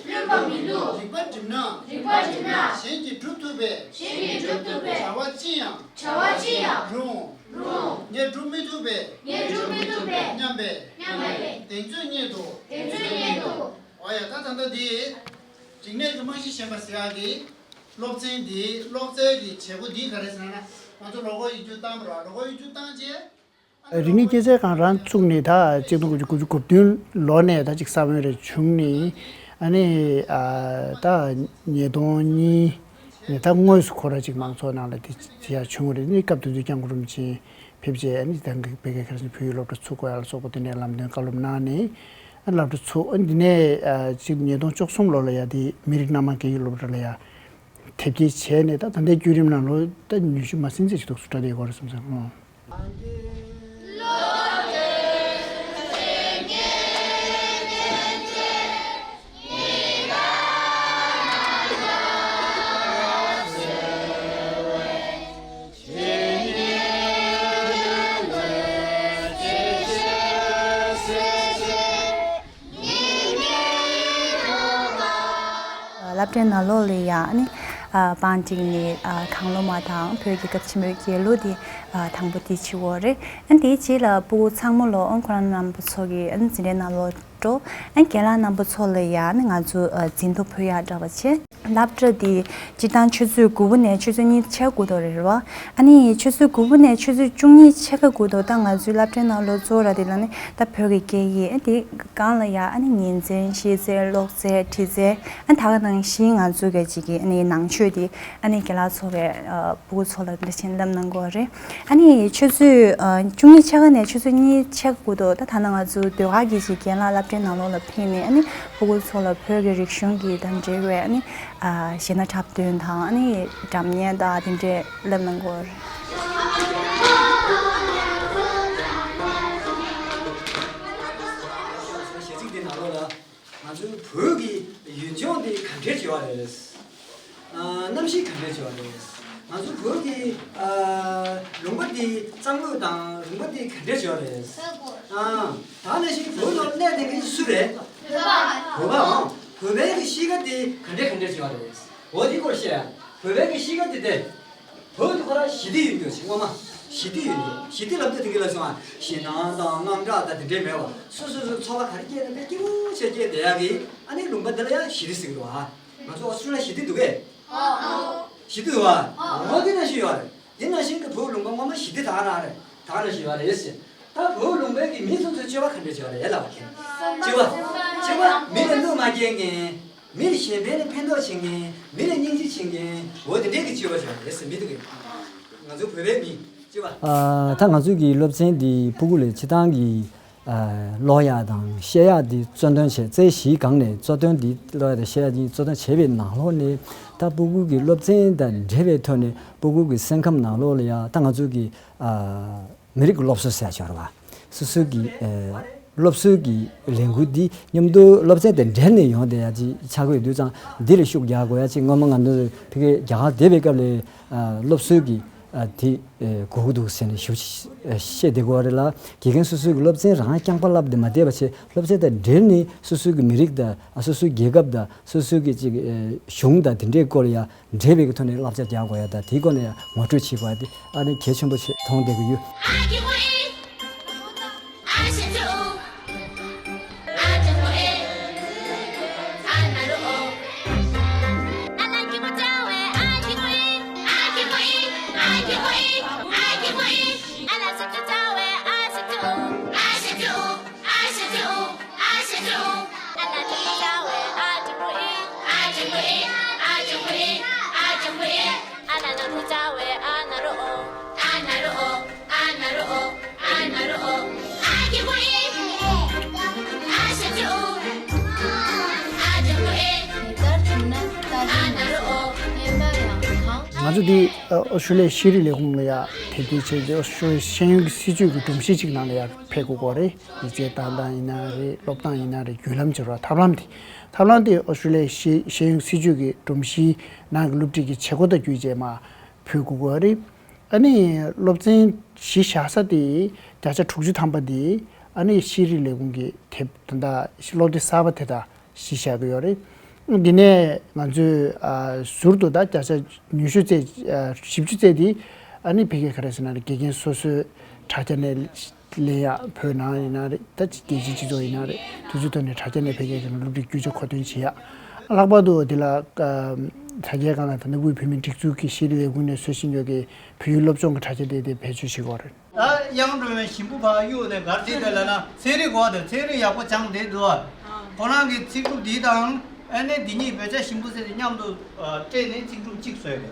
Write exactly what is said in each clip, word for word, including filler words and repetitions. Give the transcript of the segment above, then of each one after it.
བླུན་པ་མི་བསླུ། རིག་པ་བསྒྲིམས་ན། རིག་པ་བསྒྲིམས་ན། གཞན་གྱིས་སྒྲུབ་ཐུབ་པའི། གཞན་གྱིས་སྒྲུབ་ཐུབ་པའི། བྱ་བ་ཅི་ཡང་། བྱ་བ་ཅི་ཡང་། རུང་། རུང་། ངས་སྒྲུབ་མི་ཐུབ་པའི། ངས་སྒྲུབ་མི་ཐུབ་པའི། སྙམ་པའི། སྙམ་པའི། གདེང་ཚོད་སྙེད་དུ། གདེང་ཚོད་སྙེད་དུ། འོ་ཡ། ད་ད་ལྟ་འདི། རིག་གནས་ཀྱི་རྨང་གཞི་ཞན་པ་ཟེར་ཡག་གི། སློབ་ཚན་འདིའི་སློབ་ཚན་གྱི་བྱེད་སྒོ་འདི་ག་རེ་ཟེར་ན། ང་ཚོ་ལོ་འཁོར་ཡིག་རྒྱུགས་བཏང་བ་ར། ལོ་འཁོར་ཡིག་རྒྱུགས་བཏང་རྗེས། རིག་གནས་སྐྱེད་ཚལ་ཁང་རང་བཙུགས་ནས་ད་གཅིག་སྟོང་དགུ་བརྒྱ་དགུ་བཅུ་གོ་བདུན་ལོ་ནས་ད་ཅིག་ས་བོན་རེ་བྱུང་ནས། ཨ་ནི་ཨ་ད་ཉིས་སྟོང་གཉིས་ནས་ད་དངོས་སུ་ཁོ་རང་ཅིག་མང་ཚོགས་ནང་ལ་དེ་བྱེད་ཡག་བྱུང་བ་རེད། ཨ་ནི་སྐབས་དེ་དུས་སྐྱབས་མགོན་རིན་པོ་ཆེ་ཕེབས་རྗེས། ཨ་ནི་ད་གི་བོད་སྐད་ཁ་ཤས་བོད་ཡིག་སློབ་གྲྭ་ཚུགས་དགོས་ཡག་ལ་སོགས་པ་དེ་ནས་ལམ་སྟོན་བཀའ་སློབ་གནང་ནས། ཨ་ནི་སློབ་གྲྭ་ཚུགས། ཨ་ནི་འདི་ནས་ཨ་ཅིག་ཉིས་སྟོང་བཅུ་གསུམ་ལོ་ལ་ཡ་དེ་མི་རིགས་སྣ་མང་སྐད་ཡིག་སློབ་གྲྭ་ལ་ཡ་དེབ་སྐྱེལ་བྱས་ནས། ད་ད་ལྟའི་བརྒྱུད་རིམ་ནང་ལོ་ད་ཉི་ཤུ་མ་ཟིན་ཙམ་ཞིག་འདུག་སུ་གྲྭ་སྡེའི་སྐོར་སོང་ཙང་། ཨོ། སློབ་གྲྭའི་ནང་ལོགས་ལ་ཡ་ཨ་ནི་ཨ་བང་བསྒྲིགས་ནས་ཨ་གང་ལོ་མ་དང་བོད་རྒྱལ་ཁབ་ཆེན་པོའི་རྒྱལ་གླུ་དེ་ཨ་དང་པོ་དེ་བྲིས་པ་རེད། ཨ་ནི་དེའི་རྗེས་ལ་སྤུ་གུ་ཚང་མ་ལོ་ཨ་ཁོ་རང་རྣམ་པ་ཚོ་གི་ཨ་ནི་འཛིན་གྲྭའི་ནང་ལོགས་འགྲོ། ཨ་ནི་རྒན་ལགས་རྣམ་པ་ཚོ་ལ་ཡ་ཨ་ནི་ང་ཚོ་ཨ་འཛིན་ཐོ་ཕུལ་ཡག་འདྲ་བ་བྱས། སློབ་གྲྭ་འདི་སྤྱིར་བཏང་ཆུ་ཚོད་དགུ་པ་ནས་ཆུ་ཚོད་གཉིས་ཕྱེད་ཀ་དགུ་ཐོག་རེད་རེད་བ། ཨ་ནི་ཆུ་ཚོད་དགུ་པ་ནས་ཆུ་ཚོད་བཅུ་གཉིས་ཕྱེད་ཀ་དགུ་ཐོག་ད་ང་ཚོའི་སློབ་གྲྭའི་ནང་ལོ་གཙོ་བོ་ར་དེ་ལ་ནི་ད་བོད་ཀྱི་སྐད་ཡིག་ཨ་དེ་སྒང་ལ་ཡ་ཨ་ནི་ཉིན་མཚན་ཤེས་ཚད་ཀློག་ཚད་འབྲི་ཚད་ཨ་ད་ག་ནང་བཞིན་ང་ཚོ་གི་ཅིག་གི་ཨ་ནི་ནང་ཆོས་དེ་ཨ་ནི་རྒན་ལགས་ཚོ་གི་ཨ་སྤུ་གུ་ཚོ་ལ་འདི་ཕྱིན་བསླབ་གནང་གི་ཡོད་རེད། ཨ་ནི་ཆུ་ཚོད་ཨ་བཅུ་གཉིས་ཕྱེད་ཀ་ནས་ཆུ་ཚོད་གཉིས་ཕྱེད་ཀ་དགུ་ཐོག་ད་ཐ་ན་ང་ཚོ་ཟློས་གར་གྱི་ཅིག་རྒན་ལགས་སློབ་གྲྭའི་ནང་ལོགས་ལ་ཕེབས་ནས་ཨ་ནི་སྤུ་གུ་ཚོ་ལ་བོད་ཀྱི་རིག་གཞུང་གི་དང་འབྲེལ་བའི་ཨ་ནི་ཨ་གཞས་སྣ་འཁྲབ་སྟོན་དང་ཨ་ནི་སྒྲ་སྙན་དང་དེ་འདྲས་བསླབ་གནང་གི་ཡོད་རེད། གཞས་ཚིག་འདི་ནང་ལོགས་ལ། ང་ཚོའི་བོད་ཀྱི་ཡུལ་ལྗོངས་འདི་ག་འདྲས་བྱེད་པ་རེད། ཨ་གནམ་གཤིས་ག་འདྲས་བྱེད་པ་རེད། ང་ཚོའི་བོད་ཀྱི་ཨ་ལུང་པ་འདི་གཙང་ལུད་དང་ལུང་པ་འདི་ག་འདྲས་བྱེད་པ་རེད། ཨ་ད་ནང་བཞིན་བོད་ནང་གནས་བསྡད་མཁན་སུ་རེད། བོད་པ། བོད་པའང་བོད་པའི་གི་གཤིས་ཀ་འདི་ག་འདྲས་ག་འདྲས་བྱེད་པ་རེད། འོ་འདི་སྐོར་བཤད་ཡ། བོད་པའི་གི་གཤིས་ཀ་འདི་དེ། བོད་དུ་ཁོ་རང་ཞི་བདེ་ཡོད་འདུག་ཞིག་ངོ་མ། ཞི་བདེ་ཡོད་འདུག་ཞི་བདེ་ལབ་དུས་དེ་ག་ལ་སོང་ཨ། ཞེད་སྣང་དང་དངངས་སྐྲག་དང་དེ་འདྲས་མེད་པ། སོ་སོ་སོ་ཚོར་བ་ག་རེ་སྐྱེས་ན་དཔེ་སྐྱིད་པོ་བྱས་སྐྱེས་བསྡད་ཡག་གི་ཨ་ནི་ལུང་པ་འདི་ལ་ཡང་ཞི་བདེ་ཟེར་གི་འདུག་ཨ། ང་ཚོ་ཨོ་སི་ཀྲུ་ལི་ཡ་ཞི་བདེ་འདུག་གས། ཞི་བདེ་འདུག་ཨ། འོ་དེ་ནང་བཞིན་ཡོད་རེད། དེ་ནང་བཞིན་གི་བོད་ལུང་པ་ངོ་མ་ཞི་བདེ་དག་རང་རེད། དག་རང་ཞིག་ཡོད་རེད་ཟེར། ད་བོད་ལུང་པའི་གི་མི་སོ་སོའི་སྤྱོད་པ་ག་འདྲས་བྱེད་པ་རེད་ལབ་པ་དེ། གཅིག་པ། གཅིག་པ་མི་ལ་གནོད་མ་སྐྱེལ་མཁན། མི་ལ་གཞན་ཕན་ལ་ཕན་ཐོགས་བྱེད་མཁན། མི་ལ་སྙིང་རྗེ་བྱེད་མཁན། འོ་དེ་འདྲའི་གི་སྤྱོད་པ་བྱེད་པ་རེད་ཟེར་མི་འདུག་གས། ང་ཚོ་བོད་པའི་མི། གཅིག་པ། ཨ་ད་ང་ཚོའི་གི་སློབ་ཚན་འདི་སྤུ་གུ་ལ་སྤྱིར་བཏང་གི་ཨ་ཀློག་ཡག་དང་བཤད་ཡག་འདི་གཙོ་འདོན་བྱས། རྩེ་གཞིའི་སྒང་ནས་གཙོ་དོན་འདི་ཀློག་ཡག་དང་བཤད་ཡག་འདི་གཙོ་དོན་བྱས་པའི་ནང་ལོགས་ནས། ད་སྤུ་གུ་གི་སློབ་ཚན་དང་འབྲེལ་བའི་ཐོག་ནས་སྤུ་གུ་གི་སེམས་ཁམས་ནང་ལོགས་ལ་ཡ་ད་ང་ཚོ་གི་ཨ་མི་རིགས་ཀྱི་སློབ་གསོ་ཟེར་ཡག་ཅིག་ཡོད་རེད་བ། སོ་སོ་གི་ཨ་སློབ་གསོའི་གི་ལས་འགུལ་འདི་མཉམ་དུ་སློབ་ཚན་དང་འབྲེལ་ནས་ཡོང་བསྡད་ཡག་ཅིག་ཆགས་ཀྱི་ཡོད་དུས་ཙང་། འདི་ལ་ཤུགས་རྒྱག་དགོས་ཡག་ཅིག་སྔོན་མ་ང་ཚོ་ཕ་གིར་རྒྱ་གར་བསྡད་པའི་སྐབས་ལ་ཨ་སློབ་གསོའི་གི་ཨ་དེ་ཨ་དགོས་ཀྱི་འདུག་ཟེར་ནས་ཞུ་ཨ་བཤད་བསྡད་ཀྱི་ཡོད་རེད་ལ། དགེ་རྒན་སོ་སོའི་གི་སློབ་ཚན་རང་རྐྱང་པ་བསླབས་ཏེ་མ་བསྡད་པ་བྱས། སློབ་ཚན་དང་འབྲེལ་ནས་སོ་སོའི་གི་མི་རིགས་དང་། ཨ་སོ་སོའི་རྒྱལ་ཁབ་དང་། སོ་སོའི་གི་ཅིག་ཨ་གཞུང་དང་། དེ་འདྲའི་སྐོར་ལ་ཡ་འབྲེལ་བའི་གི་ཐོག་ནས་བསླབ་བྱ་རྒྱག་དགོས་ཡ་དང་། དེའི་སྐོར་ནས་ཡ་ངོ་སྤྲོད་བྱེད་དགོས་ཡ་དེ་ཨ་ནི་གལ་ཆེན་པོ་ཆེ་མཐོང་བསྡད་ཀྱི་ཡོད། ང་ཚོ་འདི་ཨོ་སི་ཀྲུ་ལི་ཡའི་ཤེས་རིག་ལས་ཁུངས་ལ་ཡ་དེབ་སྐྱེལ་བྱས་ཏེ། ཨོ་སི་ཀྲུ་ལི་ཡའི་ཤེས་ཡོན་གྱི་སྲིད་བྱུས་ཀྱི་སྒྲོམ་གཞི་ཅིག་ནང་ལ་ཡ་ཕེབས་དགོས་ཀྱི་རེད། ཡིག་ཆ་བཏང་སྟངས་ཡིན་ན་རེད། སློབ་སྟངས་ཡིན་ན་རེད། བརྒྱུད་ལམ་བྱེད་རོགས། ཐབས་ལམ་དེ། ཐབས་ལམ་དེ་ཨོ་སི་ཀྲུ་ལི་ཡའི་ཤེས་ཤེས་ཡོན་སྲིད་བྱུས་ཀྱི་སྒྲོམ་གཞིའི་ནང་གི་སློབ་ཁྲིད་ཀྱི་བྱེད་སྒོ་དང་བརྒྱུད་བྱས་མར་ཕུལ་དགོས་ཀྱི་རེད། ཨ་ནི་སློབ་ཚན་གཞི་བཞག་ས་དེ་བརྒྱ་ཆ་དྲུག་ཅུ་ཐམ་པ་དེ་ཨ་ནི་ཤེས་རིག་ལས་ཁུངས་ཀྱི་དེབ་ད་ལྟ་སློབ་དེབ་གསར་པ་དེ་དག་གཞི་བཞག་གི་ཡོད་རེད། འདི་ནས་ང་ཚོས་ཨ་ཟུར་དུ་ད་བརྒྱ་ཆ་ཉི་ཤུ་བཙལ་ཨ་བཞི་བཅུ་བཙལ་ཏེ་ཨ་ནི་ཕ་གིར་ག་རེ་ཟེར་ན་རེད། དགེ་རྒན་སོ་སོའི་དྲ་རྒྱ་ནས་ལེན་ཡག་བོད་ནང་ཡིན་ན་རེད། ད་རྒྱལ་སྤྱིའི་སྤྱི་ཚོགས་ཡིན་ན་རེད། དུས་ཚོད་ཐོག་ནས་དྲ་རྒྱ་ནས་ཕ་གིར་ག་རེ་སློབ་ཁྲིད་རྒྱུ་ཆ་མཁོ་འདོན་བྱེད་ཡག་ལྷག་པར་དུ་འདི་ལ་ཨ་དྲ་རྒྱའི་སྒང་ལ་ད་ནི་དབུས་བོད་མིའི་སྒྲིག་འཛུགས་ཀྱི་ཤེས་རིག་ལས་ཁུངས་ནས་བཟོ་བཞིན་ཡོད་ཀྱི་བོད་ཡིག་སློབ་སྦྱོང་གི་དྲ་རྒྱ་དེ་དེ་བེད་སྤྱོད་བྱེད་ཀྱི་ཡོད་རེད། ད་དབྱངས་སྒྲོལ་མས་ཞིམ་པོ་ཕར་གཡུག་ནས་ག་རེ་བྱེད་འདོད་ལབ་ན། ཚན་རིག་གོ་བ་དང་ཚན་རིག་ཡག་པོ་སྦྱངས་བསྡད་འདུག་ཨ། ཁོ་རང་གི་ཚིག་གྲུབ་འདི་དང་ཨ་ནི་འདི་གཉིས་བོད་ཆ་ཞིམ་པོ་ཟེར་ཏེ་མཉམ་དུ་ཨ་སྤྲད་ནས་ཚིག་གྲུབ་གཅིག་བཟོས་ཏེ།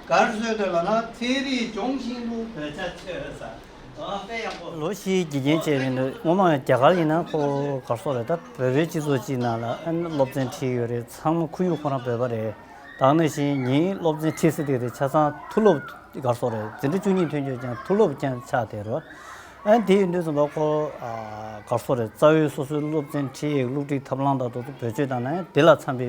ག་རེ་བཟོས་འདོད་ལབ་ན། ཚན་རིག་སྦྱོང་བཞིན་དུ་བོད་ཆ་ཆོས་ཟེར། ཨ་དཔེ་ཡག་པོ། ལོ་བཞིའི་དགེ་རྒན་བྱས་པའི་ནང་སྔོན་མ་རྒྱ་གར་ཡིན་ན་ཁོ་ག་རེ་ཟེར་དགོས་རེད། ད་བོད་པའི་སྤྱི་ཚོགས་གཅིག་ནང་ལ་ཨ་ནི་སློབ་ཚན་ཁྲིད་ཡོད་རེད། ཚང་མ་ཁོར་ཡུག་ཁོ་རང་བོད་པ་རེད། ད་ག་ནང་བཞིན་ངའི་སློབ་ཚན་ཁྲིད་ས་དེ་རེད། ཆ་ཚང་མཐོ་སློབ་ག་རེ་ཟེར་དགོས་རེད། འཛིན་གྲྭ་བཅུ་གཉིས་ཐོན་རྒྱུ་ཀྱང་མཐོ་སློབ་ཀྱང་ཆགས་བསྡད་རེད། ཨ་ནི་དེ་ཡིན་དུས་ཙམ་པ་ཁོ་ཨ་ག་རེ་ཟེར་དགོས་རེད། རྩ་བའི་སོ་སོའི་སློབ་ཚན་ཁྲིད་ཡིག་སློབ་ཁྲིད་ཐབས་ལམ་དང་དེ་ཚོ་བེད་སྤྱོད་བཏང་ན་ཡང་དེ་ལ་འཚམ་པའི་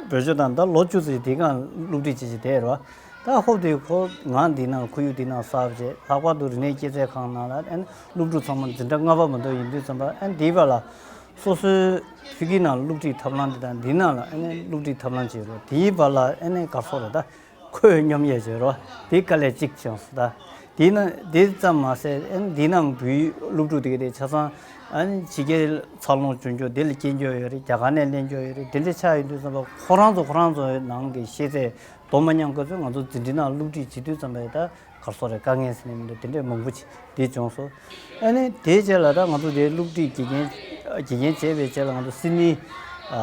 བེད་སྤྱོད་བཏང་། ད་ལོ་བཅུ་ཙམ་དེའི་སྒང་སློབ་ཁྲིད་བྱེད་བྱེད་བསྡད་རེད་བ། ད་ཧོབ་དེ་ཁོ་ང་འདི་ནང་ཁོར་ཡུག་འདི་ནང་གསར་པ་བྱས། ལྷག་པར་དུ་རིག་གནས་སྐྱེད་ཚལ་ཁང་ནང་ལ་ཨ་ནི་སློབ་ཕྲུག་ཚང་མ་འཛིན་གྲྭ་ལྔ་པ་མ་གཏོགས་ཡིན་དུས་ཙམ་པ། ཨ་ནི་དེའི་བར་ལ་སོ་སོའི་ཕ་གིའི་ནང་སློབ་ཁྲིད་ཐབས་ལམ་འདི་དང་འདི་ནང་ལ་ཨ་ནི་སློབ་ཁྲིད་ཐབས་ལམ་བྱེད་རོགས། དེའི་བར་ལ་ཨ་ནི་ག་རེ་ཟེར་དགོས་རེད། ད་ཁོས་སྙོམས་ཡས་བྱེད་རོགས། དེ་དཀའ་ལས་གཅིག་བྱུང་སོང་། ད་དེ་ན་དེ་ཙམ་མ་ཟད་ཨ་ནི་འདི་ནང་བོད་ཡིག་སློབ་ཕྲུག་དེ་ག་དེ་ཆ་ཚང་ཨ་ནི་ཕྱི་རྒྱལ་འཚར་ལོངས་བྱུང་རྒྱུ་དེ་ལ་སྐྱེལ་རྒྱུ་ཡོད་རེད། རྒྱ་གར་ནས་ལེན་རྒྱུ་ཡོད་རེད། དེ་འདྲ་ཆགས་ཡོང་དུས་ཙམ་པ་ཁོ་རང་ཚོ་ཁོ་རང་ཚོའི་ནང་གི་ཤེས་ཚད་དོ་མ་མཉམ་སྐབས་སུ་ང་ཚོ་འཛིན་གྲྭའི་ནང་སློབ་ཁྲིད་བྱེད་དུས་ཙམ་པ་ད་ག་རེ་ཟེར་དགོས་རེད། དཀའ་ངལ་ཟེར་ནས་མི་འདུག་དེ་འདྲའི་མང་པོ་ཅིག་དེ་བྱུང་སོང་། ཨ་ནི་དེའི་རྗེས་ལ་ད་ང་ཚོ་དེ་སློབ་ཁྲིད་དགེ་རྒན་དགེ་རྒན་བྱས་པའི་རྗེས་ལ་ང་ཚོ་སིད་ནི་ཨ་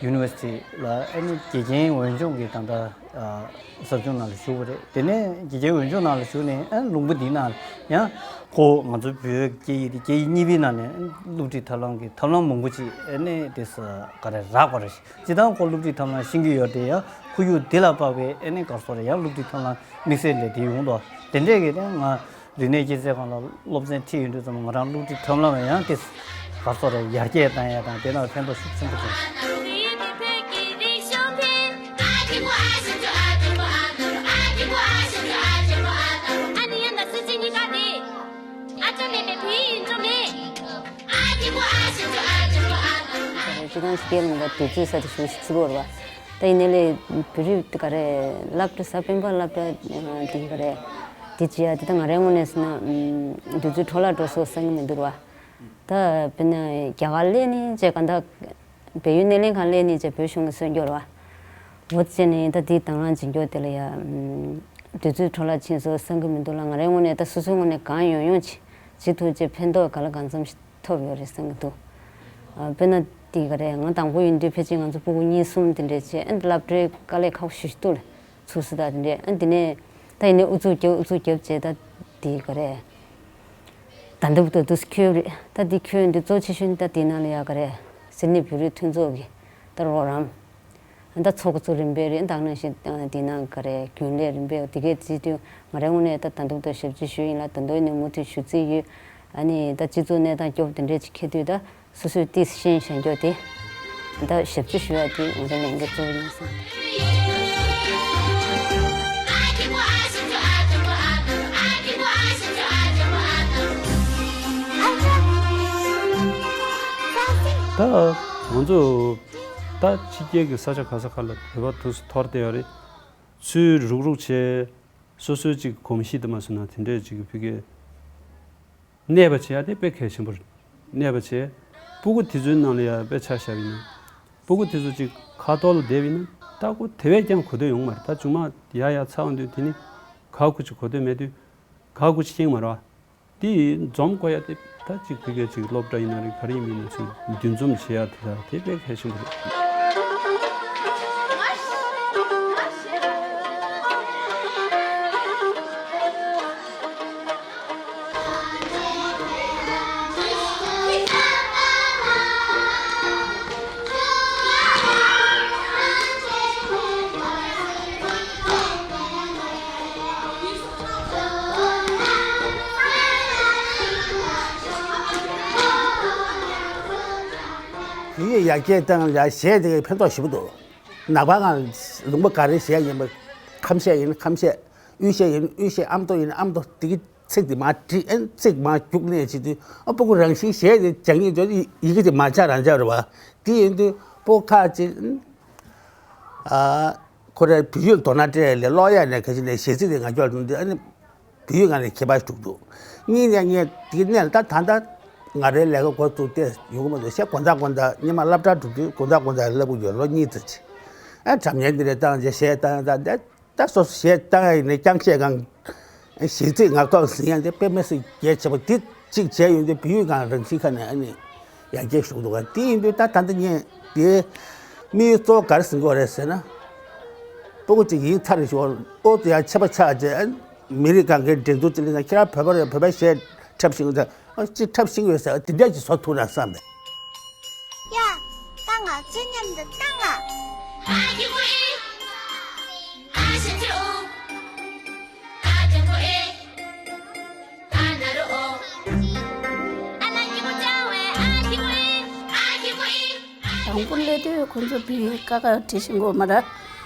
ཡུ་ནི་ཝར་སི་ཊི་ལ་ཨ་ནི་དགེ་རྒན་འོས་སྦྱོང་གི་ད་ལྟ་ཨ་ཟབ་སྦྱོང་ནང་ལ་ཞུགས་པ་རེད། དེ་ནས་དགེ་རྒན་འོས་སྦྱོང་ནང་ལ་ཞུགས་ནས་ཨ་ལུང་པ་འདིའི་ནང་ཡང་ཁོ་ང་ཚོ་བོད་སྐད་ཡིག་དེ་སྐད་ཡིག་གཉིས་པའི་ནང་ནས་སློབ་ཁྲིད་ཐབས་ལམ་གྱི་ཐབས་ལམ་མང་པོ་ཅིག་ཨ་ནི་དེ་ས་ག་རེ་རག་པ་རེད། སྤྱིར་བཏང་ཁོ་སློབ་ཁྲིད་ཐབས་ལམ་ཤེས་ཀྱི་ཡོད་དེ། ཡང་ཁོར་ཡུག་འདི་ལ་དཔག་པའི་ཨ་ནི་ག་རེ་ཟེར་དགོས་རེད། ཡང་སློབ་ཁྲིད་ཐབས་ལམ་དམིགས་བསལ་ལས་དེ་ཡོང་དོ། དེ་འདྲས་ཀྱི་ནས་ང་རིག་གནས་སྐྱེད་ཚལ་ཁང་ལ་སློབ་ཚན་ཁྲིད་ཡོང་དུས་ཙམ་ང་རང་སློབ་ཁྲིད་ཐབས་ལམ་ཡང་དེ་ག་རེ་ཟེར་དགོས་རེད། ཡར་རྒྱས་བཏང་ཡ་དང་དེ་ནང་ཕན་ཐོགས་ཤུགས་ཆེན་པོ་བྱུང་། སྤྱིར་བཏང་ཕྱི་རྒྱལ་ལ་ང་དུས་ཚོད་ས་དེ་ཞུ་ཞིག་ཚུགས་པ་རེད་བ། ད་ཡིན་ནའི་ལས་བོད་རིགས་དེ་ག་རེ་སློབ་གྲྭ་ས་སྤེན་པ་སློབ་གྲྭ་དེ་ག་རེ་དེ་བྱེད་ཡ་དེ་ད་ང་རའི་ངོས་ནས་ཟེར་ན་དུས་ཚོད་འཕྲོ་བརླག་འགྲོ་སོང་བསམ་གྱི་མི་འདུག་ར། ད་དཔེར་ན་རྒྱ་གར་སླེབས་ནས་བྱས་གང་ལྟར་བལ་ཡུལ་སྣེ་ལེན་ཁང་སླེབས་ནས་བྱས་བོད་གཞུང་གི་སྲོལ་རྒྱུན་རེད་བ། འོ་བྱས་ནས་ད་དེའི་དང་བླངས་བྱེད་རྒྱུ་དེ་ལ་ཡ་དུས་ཚོད་འཕྲོ་བརླག་ཕྱིན་སོང་བསམ་གྱི་མི་འདུག་ལ། ང་རའི་ངོས་ནས་ད་སོ་སོའི་ངོས་ནས་གང་ཡོང་ཡོང་བྱེད་བྱེད་ཐུབ་བྱས་ཕན་ཐོགས་ག་ལ་གང་འཚམ་ཞིག་ཐོབ་ཡོད་རེད་བསམ་གྱི་འདུག་ཨ་དཔེར་ན་དེ་ག་རེད། ང་དང་པོ་ཡིན་དུས་ཕལ་ཆེར་ང་ཚོ་སྤུ་གུ་གཉིས་གསུམ་དེ་འདྲས་བྱས་ཨ་ནི་སློབ་གྲྭའི་དཀའ་ལས་ཁག་པོ་ཞེ་པོ་ཅིག་འདུག་ལ། ཚུགས་སུ་ད་དེ་འདྲས་ཨ་དེ་ནས་ད་ཡིན་ནའི་ཨུ་ཚུགས་རྒྱབ་ཨུ་ཚུགས་རྒྱབ་བྱས་ད་དེ་ག་རེད། ད་འདི་བུ་ད་དུས་ཁྱོད་རེད། ད་འདི་ཁྱོད་འདི་གཙོ་ཆེ་ཤོས་ནི་ད་དེ་ནང་ལ་ཡ་ག་རེད། སིད་ནི་བོད་རིགས་མཐུན་ཚོགས་ཀྱི་ད་རོགས་རམ། ད་ཚོགས་གཙོ་རིམ་པས་རེད། ད་ནང་བཞིན་དེ་ནང་ག་རེ་རྒྱུན་ལས་རིམ་པས་དེ་གའི་རྩིས་དུས་ང་རའི་ངོས་ནས་ད་ད་དུང་ད་ཞབས་ཕྱི་ཞུ་ཡིན་ལ། ད་དུང་ནས་མུ་མཐུད་ཞུ་རྩིས་ཡོད། ཨ་ནི་ད་སྤྱི་ཚོགས་གནས་སྟངས་སྐྱོ་པོ་དེ་འདྲས་ཅིག་འཁེལ་དུས་ད་སོ་སོས་ཏིས་ཤེས་བཞག་རྒྱུ་དེ་ད་ཞབས་ཕྱི་ཞུ་ཡ་དེ་ང་ཚོའི་ལས་འགན་གཙོ་བོ་ཡིན་བསམ། ད་ང་ཚོ་ད་ཕྱི་རྒྱལ་གྱི་ས་ཆ་ག་ས་ག་ལ་བོད་པ་དུས་སུ་འཐོར་བསྡད་ཡོད་རེད། ཚུར་རུག་རུག་བྱས། སོ་སོའི་ཅིག་གོམས་གཤིས་དུ་མ་སོང་ན་དེ་འདྲས་ཅིག་ཕ་གིར་གནས་པ་བྱེད་ཡ་དེ་དཔེ་གལ་ཆེན་པོ་རེད། གནས་པ་བྱས། སྤུ་གུ་དེ་ཚོའི་ནང་ལ་ཡ་དཔེ་ཆ་བཞག་པ་ཡིན་ན། སྤུ་གུ་དེ་ཚོ་ཅིག་ཁ་ཐོར་ལ་བསྡད་པ་ཡིན་ན་ད་ཁོ་དེ་བས་ཀྱང་གོ་ཐོས་ཡོང་མ་རེད། ད་ཆུང་མ་ཡ་ཡ་ཚ་བ་འདུག་དེ་ནི་ག་གུ་ཅིག་གོ་ཐོས་མེད་དུས་ག་གུ་ཅིག་ཤེས་མ་རེད་བ། དེ་འཛོམས་དགོས་ཡ་དེ་ད་ཅིག་ཕ་གིར་ཅིག་སློབ་གྲྭ་ཡིན་ན་རེད། ག་རེ་ཡིན་མིན་ན་ཅིག་འདུ་འཛོམས་བྱེད་ཡ་དེ་ད་དེ་དཔེ་གལ་ཆེན་པོ་རེད། དེ་ཡི་ཡར་རྒྱས་བཏང་ལ་གཞས་དེ་ཕན་ཐོགས་ཞེ་པོ་འདུག་ནག་པ་ང་ལུང་པ་ག་རེ་གཞས་ཡིན་པ། ཁམས་གཞས་ཡིན་ན་ཁམས་གཞས། དབུས་གཞས་ཡིན་ན་དབུས་གཞས། ཨ་མདོ་ཡིན་ན་ཨ་མདོ། དེ་གི་ཚིག་དེ་མར་བྲིས། ཨ་ཚིག་མར་རྒྱུགས་ནས་བྱེད་དུས་ཨ་སྤུ་གུ་རང་བཞིན་གཞས་དེ་སྦྱང་ཡིན་དུས་ཡི་གེ་དེ་མར་ཆག་རང་ཆག་རེད་བ། དེ་ཡིན་དུས་སྤུ་གུ་ཁག་ཅིག་ཨ། ཁོ་རའི་བོད་ཡིག་དོ་སྣང་སྤྲད་ལས་ཀློག་ཡ་ནས་ག་ཅི་ནས་གཞས་ཚིག་དེ་ང་ཅོག་འདི་ཨ་ནི་བོད་ཡིག་ངང་ནས་ཁྱད་པར་ཞུགས་འདུག་གཉིས་ནས་ངས་དེའི་གནས་ལ་ད་ད་ལྟ་ང་རའི་ལས་ཀ་འགོ་བཙུགས་ཏེ་ཡོང་གི་མ་འདུག་གཞས་དགོང་དག་དགོང་དག་སྔོན་མ་སློབ་གྲྭ་འགྲོ་དུས་དགོང་དག་དགོང་དག་བསླབ་གི་ཡོད། ལོ་གཉིས་ཙམ་ཅིག་ཨ་སྒྲ་སྙན་འདི་རེ་བཏང་རྗེས་གཞས་བཏང་ད་ད་ད་སོ་སོ་གཞས་བཏང་ཡ་ཡིན་ནས་རྐྱང་གཞས་གང་གཞས་ཚིག་ངག་ཐོག་ཟིན་ཡ་འདི་དཔེ་མི་སྲིད་གལ་ཆེ་བ་འདི་གཅིག་བྱས་ཡོང་དུས་བོད་ཡིག་སྒང་རང་བཞིན་ཁ་ནས་ཨ་ནི་ཡར་རྒྱས་ཞུགས་འདུག་ག་དེ་ཡིན་དུས་ད་ད་ལྟ་ངས་དེའི་དམིགས་ཡུལ་གཙོ་བོ་ག་རེ་ཟིན་གྱི་ཡོད་རེད་ཟེར་ན། སྤུ་གུ་གཅིག་ཡིན་ཚར་ཞོར་ཨོ་ཙི་ཡང་ཆད་པ་ཆགས་རྗེས་མི་རིགས་སྒང་གའི་འགྲན་བསྡུར་ཅིག་སླེབས་ན་ཁྱེད་རང་བོད་པ་རེད་བོད་པའི་གཞས་འཁྲབ་ཤེས་ཀྱི་འདུག་ཨ་ཅིག་འཁྲབ་ཤེས་ཀྱི་ཡོད་ཟེར་དེ་འདྲ་ཅིག་བཟོ་ཐུབ་ན་བསམ་པས། ཡ། ད་ང་ཚོའི་མཉམ་དུ་བཏང་ང་། དང་པོ་སླེབས་དུས་ཁོང་ཚོ་བོད་ཡིག་ཀ་ཁ་བྲིས་ཤེས་ཀྱི་ཡོད་མ་རེད།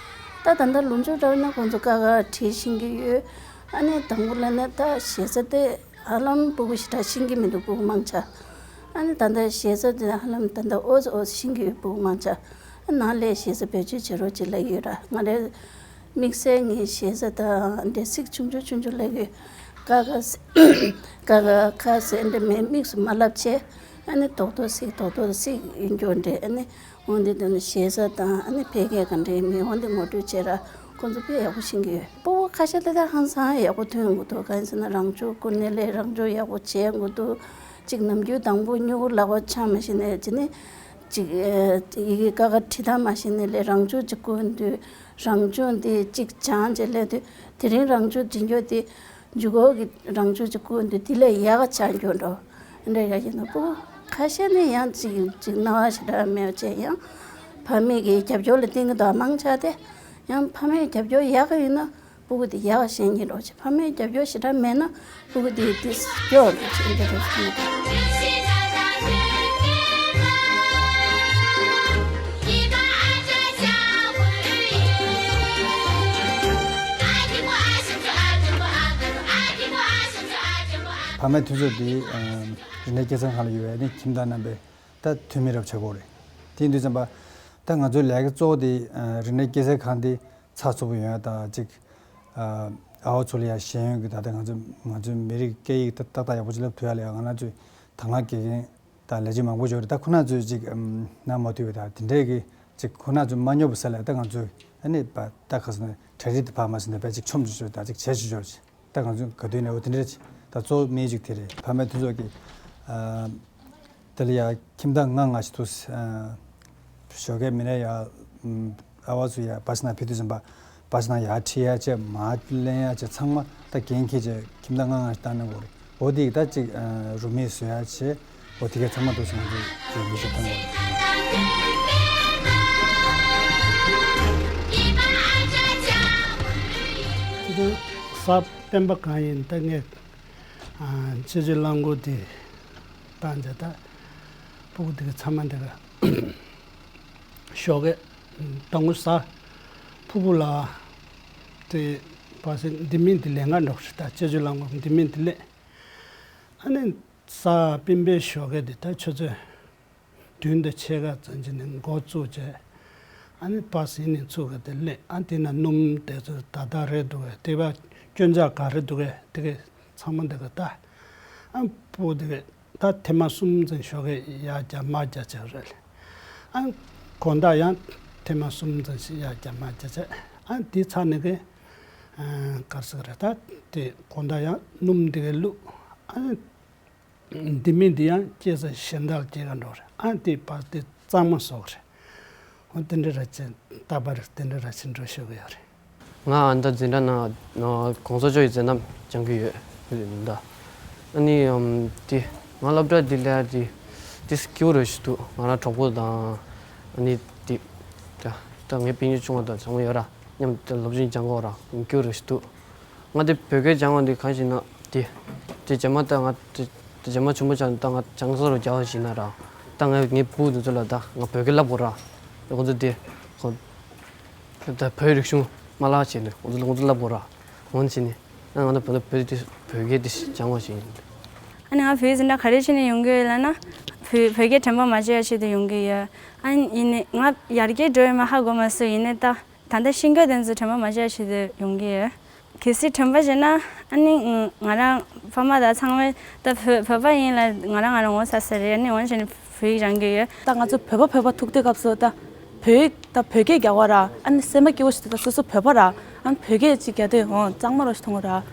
ད་ད་ལྟ་ལོ་མཇུག་འདྲ་བོ་ན་ཁོང་ཚོ་ཀ་ཁ་བྲིས་ཤེས་ཀྱི་ཡོད། ཨ་ནི་དང་པོ་ལ་ནི་ད་གཞས་ཚིག་དེ་ཧ་ལམ་སྤུ་གུ་ཞེ་དྲག་ཤེས་ཀྱི་མི་འདུག་སྤུ་གུ་མང་ཆེ། ཨ་ནི་ད་ལྟ་གཞས་ཚིག་དེ་ཧ་ལམ་ད་ལྟ་ཨོ་ཙི་ཨོ་ཙི་ཤེས་ཀྱི་ཡོད་སྤུ་གུ་མང་ཆེ། ཨ་ནང་ལས་གཞས་ཚིག་བེད་སྤྱོད་བྱེད་རོགས་ཅིག་ལབ་ཀྱི་ཡོད་ར། ང་རའི་དམིགས་བསལ་ངས་གཞས་ཚིག་དང་འདྲ་ཚིག་ཆུང་ཆུང་ཆུང་ཆུང་ལབ་ཀྱི་ཡོད། ཀ་ཁ་ཀ་ཁ་ཁ་ཟེར་འདྲ་མེད་དམིགས་སུ་མ་ལབ་བྱས། ཨ་ནི་རྡོག་རྡོག་ཚིག་རྡོག་རྡོག་ཚིག་ཡིན་རྒྱུ་འདྲ། ཨ་ནི་འོན་ཏེ་དེ་ནི་གཞས་ཚིག་དང་ཨ་ནི་ཕལ་སྐད་ག་འདྲ་ཡིན་མིན་འོན་ཏེ་ངོ་སྤྲོད་བྱས་ར་ཁོང་ཚོ་དཔེ་ཡག་པོ་ཤེས་ཀྱི་ཡོད། སྤུ་གུ་ཁ་ཤས་ལ་ད་ཧང་སང་ཡག་པོ་ཐོན་གྱི་འདུག་གང་ཡིན་ཟེར་ན་རང་ཕྱོགས་ཀུན་ནས་ལས་རང་ཕྱོགས་ཡག་པོ་བྱས་གྱི་འདུག་གཅིག་ནམ་རྒྱུན་དང་པོ་སྨྱུ་གུ་ལག་པ་འཆང་མ་ཤེས་ནས་ཅི་ནས་གཅིག་ཡི་གེ་ཀ་ཁ་བྲི་ཐབས་མ་ཤེས་ནས་ལས་རང་ཕྱོགས་གཅིག་བསྐུར་དུས་རང་ཕྱོགས་འདི་གཅིག་སྦྱངས་བྱས་སླེབས་དུས་དེ་རིང་རང་ཕྱོགས་འབྲི་རྒྱུ་དེ། འཇུག་སྒོ་གི་རང་ཕྱོགས་ཀྱི་སྐུ་མདུན་དེ་ལས་ཡག་ག་ཆགས་འགྱོ་འགྲོ། འདྲ་ཡག་ཡིན་ནོ་སྤུ་གུ་ཁ་ཤས་ནི་ཡང་ཅིག་ཅིག་སྣང་བ་ཞེ་དྲག་མེད་པ་བྱས་ཡང་ཕ་མེས་ཀྱི་རྒྱབ་སྐྱོར་ལ་བརྟེན་གྱི་འདུག་མང་ཆེ་དེ་ཡང་ཕ་མའི་རྒྱབ་སྐྱོར་ཡག་ག་ཡིན་ན་སྤུ་གུ་དེ་ཡག་ག་ཤེས་ཀྱི་རོགས་བྱེད། ཕ་མའི་རྒྱབ་སྐྱོར་ཞེ་དྲག་མེད་ན་སྤུ་གུ་དེ་དེ་སྐྱོ་རོགས་བྱེད་འདྲ་རོགས་བྱེད། ཕ་མའི་མཐུན་ཚོགས་འདི་རིག་གནས་སྐྱེད་སྲིང་ཁང་ལ་ཡོད་པའི་ནི་ཁྱིམ་བདག་རྣམ་པའི་ད་འཐུས་མི་རབས་ཆེ་ཁག་རེད། དེ་ཡིན་དུས་ཙམ་པ་ད་ང་ཚོའི་ལས་ཀ་གཙོ་བོ་དེ་རིག་གནས་སྐྱེད་སྲིང་ཁང་འདི་ཚགས་ཚུད་པོ་ཡོང་ཡ་དང་གཅིག་ཨ་བ་ཚོ་ལ་ཡ་ཤེས་ཡོན་གྱི་ད་ལྟ་ང་ཚོ་ང་ཚོའི་མི་རིགས་སྐད་ཡིག་ཏག་ཏག་ཡག་པོ་ཅིག་བསླབ་ཐུབ་ཡ་ལ་ཡ་ང་རང་ཚོའི་དང་བླངས་དགེ་རྒན་དང་ལས་བྱེད་མང་པོ་ཡོད་རེད། ད་ཁོ་རང་ཚོས་ཅིག་ཨམ་གནང་མ་ཐུབ་པའི་ད་དེ་འདྲས་ཀྱི་ཅིག་ཁོ་རང་ཚོས་མ་སྙོབ་པ་ས་ལ་ད་ང་ཚོས་ཨ་ནི་པ་ད་ཁ་སང་གྲ་སྒྲིག་དེ་ཕར་མ་ཟིན་ནས་པ་ཅིག་ཆོམ་ཅིག་ཅོ་ད་ཅིག་བྱས་ཅིག་ཅོ་ཅིག་ད་ང་ཚོས་ག་དུས་ནས་འོ་དེ་འདྲས་ཅིག་ད་གཙོ་བོ་དམིགས་ཡུལ་ཅིག་དེ་རེད། ཕ་མའི་མཐུན་ཚོགས་ཀྱི་ཨ་དེ་ལ་ཡ་ཁྱིམ་བདག་ལྔ་ལྔ་ཞིག་འདུག་ཨ་ཞོགས་ཀས་མི་ནས་ཡ་ཨམ་ཨ་བ་ཚོ་ཡ་བ་ཕྱི་ནང་ཕེབས་དུས་ཙམ་པ་བ་ཕྱི་ནང་ཡར་ཁྲིད་ཡ་བྱས་མར་ལེན་ཡ་བྱས་ཚང་མ་ད་འགན་འཁྱེར་བྱས་ཁྱིམ་བདག་ལྔ་ལྔ་ཞིག་བཏང་གནང་དགོས་རེད། འོ་དེ་ཡིས་ད་ཅིག་རུ་མིས་བཟོ་ཡ་བྱས། འོ་དེ་གས་ཚང་མ་འདུག་སེ་ང་ཚོས་ཀྱི་མི་ཞིག་བཏང་དགོས་རེད། དེ་རིང་གཟའ་སྤེན་པ་གང་ཡིན་ད་ངས་ཨ་དཔྱད་བརྗོད་རླངས་འཁོར་དེ་བཏང་རྗེས་ད་སྤུ་གུ་དེ་གས་ཚང་མ་དེ་གས་ཞོགས་ཀས་ཟླ་ངོ་གཟའ་ཕུར་བུ་ལ་དེ་བ་སེ་འདི་མིན་དེ་ལས་ང་འགྲོ་རེད། ད་དཔྱད་བརྗོད་རླངས་འཁོར་འདི་མིན་དེ་ལས་ཨ་ནི་གཟའ་སྤེན་པའི་ཞོགས་ཀས་དེ་ད་ཆུ་ཚོད་བདུན་དང་ཕྱེད་ཀ་ཙམ་ཅིག་ནས་འགོ་བཙུགས་བྱས་ཨ་ནི་བ་སེ་ནས་ཚུགས་ཀྱི་དེ་ལས་ཨ་དེ་ན་སྣུམ་དེ་ཚོ་ད་ད་རེད་འདུག་གས་དེ་བ་སྐྱོན་ཆ་ག་རེ་འདུག་གས་དེ་གས་ཚང་མ་དེ་གས་ད་ཨ་སྤུ་གུ་དེ་གས་ད་ཐེངས་མ་གསུམ་ཙམ་ཞོགས་ཀས་ཡར་རྒྱབ་མར་རྒྱབ་བྱས་རེད། ཨ་དགོང་དག་ཡང་ཐེངས་མ་གསུམ་ཙམ་ཞིག་ཡར་རྒྱབ་མར་རྒྱབ་བྱས་ཨ་དེ་ཚར་ནས་གི་ག་རེ་ཟེར་གི་རེད། ད་དེ་དགོང་དག་ཡང་སྣུམ་དེ་གས་བླུགས་ཨ་དེ་མིན་དེ་ཡང་སྐྱེ་ས་གཞན་དག་སྐྱེ་ག་འགྲོ་རེད། ཨ་དེ་བ་དེ་གཙང་མ་བཟོ་གི་རེད། འོ་དེ་འདྲ་ར་ཅན་རྟག་པར་དེ་འདྲ་ར་ཅན་འགྲོ་ཤོག་གི་ཡོད་རེད། ང་ཨ་མདའ་འཛིན་གྲྭ་ནང་གོང་ས་མཆོག་གི་མཛད་རྣམ་སྦྱང་གི་ཡོད་ད། ཨ་ནི་ཨམ་དེ་ང་སློབ་གྲྭ་འདི་སླེབས་དེ་དེ་སྐྱིད་པོ་རེད་ཞུ་འདུག་ང་རང་གྲོགས་པོ་དང་ཨ་ནི་དེ་ད་ད་ངའི་སྤུན་ཉེ་ཆུང་བ་དང་ཚང་མ་ཡོད་ར། མཉམ་དུ་སློབ་སྦྱོང་སྦྱང་གི་ཡོད་ར། སྐྱིད་པོ་རེད་ཞུ་འདུག་ང་དེ་བོད་སྐད་སྦྱང་བ་འདི་གང་ཞིག་ན་དེ་དེ་རྗེས་མ་ད་ང་དེ་དེ་རྗེས་མ་ཆུང་པོ་ཆགས་ད་ང་སྦྱང་ས་རུ་རྒྱག་པ་ཞིག་ན་ར། ད་ངས་ངའི་བུ་འདི་ཚོ་ལ་ད་ང་བོད་སྐད་བསླབ་དགོས་ར། ཁོང་ཚོ་དེ་ཁོ་ད་བོད་རིག་གཞུང་མ་བསླབ་བྱས་ནས་ཁོང་ཚོ་ལ་ཁོང་ཚོ་བསླབ་དགོས་ར། འོ་ན་བྱས་ནས་ད་ང་ད་བོད་བོད་དེ་བོད་སྐད་དེ་སྦྱང་བ་ཞིག་ཡིན། ཨ་ནི་ང་བོད་ཟིན་ན་ག་རེ་བྱས་ནས་ཡོང་གི་ཡོད་ལབ་ན། བོད་བོད་སྐད་དྲན་པ་མ་བརྗེད་ཡ་ཆེད་དུ་ཡོང་གི་ཡོད། ཨ་ནི་ཡིན་ནའི་ང་ཡར་རྒྱས་འགྲོ་ཡོད་མེད་ཧ་གོ་མ་སོང་། ཡིན་ནའི་ད། ད་ལྟ་ཤེས་རྒྱུ་དེ་ཚོ་དྲན་པ་མ་བརྗེད་བྱེད་དུ་ཡོང་གི་ཡོད། གལ་སྲིད་དྲན་པ་བརྗེད་ན་ཨ་ནི་ང་རང་ཕ་མ་དང་ཚང་མས་ད་བོད་བོད་པ་ཡིན་ལ་ང་རང་ང་རང་ངོ་ཚ་ས་རེད། ཨ་ནི་འོན་ཀྱང་བོད་ཡིག་སྦྱང་གི་ཡོད། ད་ང་ཚོ་བོད་པ་བོད་པ་ཐུག་དུས་སྐབས་སུ་ད་བོད་ཡིག་ད་བོད་སྐད་རྒྱག་པ་ར་ཨ་ནི་སེམས་པ་སྐྱིད་པོ་ཞིག་འདུག་ད་སོ་སོ་བོད་པ་ར་ཨ་ནི་བོད་སྐད་ཅིག་རྒྱག་དུས་འོ་གཙང་མ་རོ་ཞིག་མཐོང་གི་ར།